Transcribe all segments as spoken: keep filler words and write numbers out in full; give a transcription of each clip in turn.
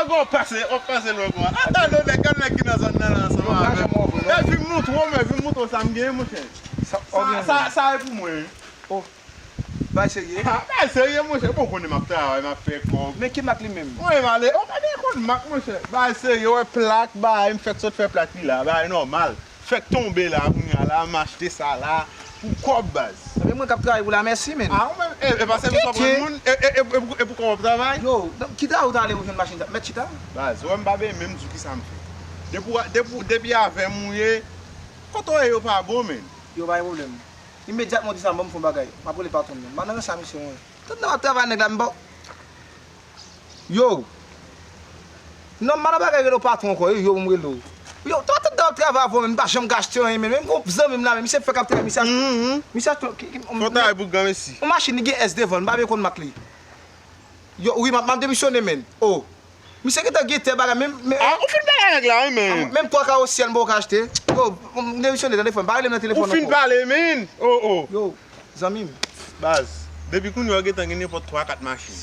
Gwo pase, w ap pase lwen kon. Ata do nèg, gad nèg ki nan zòn nan la ansanm avè m. E vin moutre w, men vin moutre w sa m genyen, monchè. Sa, sa, sa e pou mwen, wi. Oh. Bagay serye? Ha, bagay serye, monchè. Bon, konnen m ap travay, m ap fè kòb. Men ki mak li menm? Mwen, m ale. Ou pa gen konn mak, monchè. Bagay serye, wè plak, bagay, m fèk sot fè plak li la. Bagay nòmal. Fèk tonbe la, kounye a la, m achte sa la, pou kòb, baz. Ebyen, mwen k ap travay pou la, mèsi, men. A, ou menm, e, e pa sèvis w ap rann moun, e, e, e, e pou, e pou kòb w ap travay? Yo, ki travay ou ta ale pou jwenn machin sa? Mèt chita? Baz, ou wè m pa benyen, men m di w kisa m fè. Depi w, depi, depi avè m ou ye, kote w ye yo pa bon, men. Yo, pa gen pwoblèm. Imedyatman w di sa, ban m fè yon bagay. M ap rele patwon m nan. M pa nan rans a misye, mwen. Tout nèg ap travay nèg la, m pa. Yo. Non, m pa nan bagay rele w patwon ankò, yo, yo, m rele w. Yo, tout tan w ap travay avè w, men m pa janm ka achte anyen, men menm gon zanmi m la, men misye fèk ap travay, misye achte. Misye achte, ki, ki, fò travay pou granmesi. Yon machin, li gen S devan l, m pa byen konn mak li. Yo, wi, m ap, m ap demisyone, men. Oh. Misye gentan gen tè bagay, menm, men. Ah, ou fin pale avèk la, wi, men. Menm twa kawo syèl m poko ka achte. Yo, m demisyone, tande frè m, pa rele m nan telefòn ankò. Ou fin pale, men. Oh, oh. Yo, zanmi m. Baz, depi kounye a ou gentan gen nenpòt twa kat machin.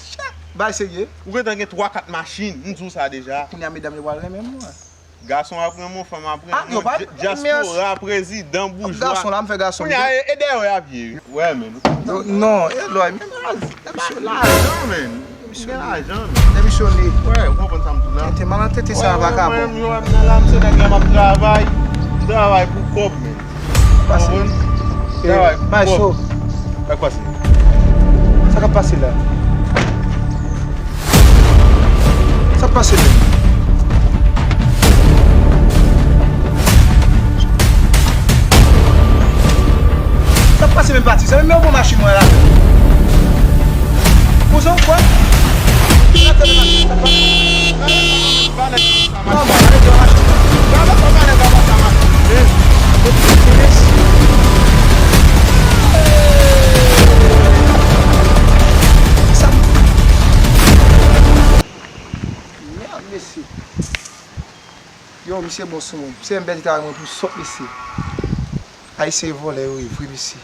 Bagay serye. Ou gentan gen twa kat machin, m di w sa deja. Kounye a medam yo pral renmen m, mwen. Gason ap renmen w, fanm ap renmen w, dya-, dyaspora, prezidan, boujwa. Gason la, m fè gason. Kounye a, e, e dèyè w ap ye, wi. Wè, men. Non, e lòy, men baz. Demisyone. Lajan, men. Demisyone. Gen lajan, men. Demisyone. Wè, ou konprann sa m di w la? Tete, m al nan tete sa, vakabon. Wè, wè, mwen, yo, m nan la, m se nèg la, m ap travay. M travay pou kòb, men. Pase. Ou konprann? Travay pou kòb. Bay cho. Sa k pase? Sa k ap pase la? Sa k pase menm? Sa k pase menm pati? Zanmi m, men yon bon machin mwen la. Kouzen w kwè? Sa k pase? Sa k pase? Non, mwen, ale dèyè machin nan. Mèd, mesye. Yo, misye bon sou mwen. Misye m pèdi travay mwen pou sòt, mesye. Ayisyen e vòlè yo ye vre, mesye.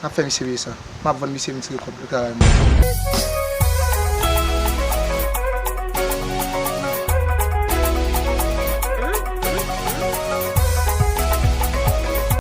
N ap fè misye peye sa. M ap vann misye, m tire kòb nan travay mwen.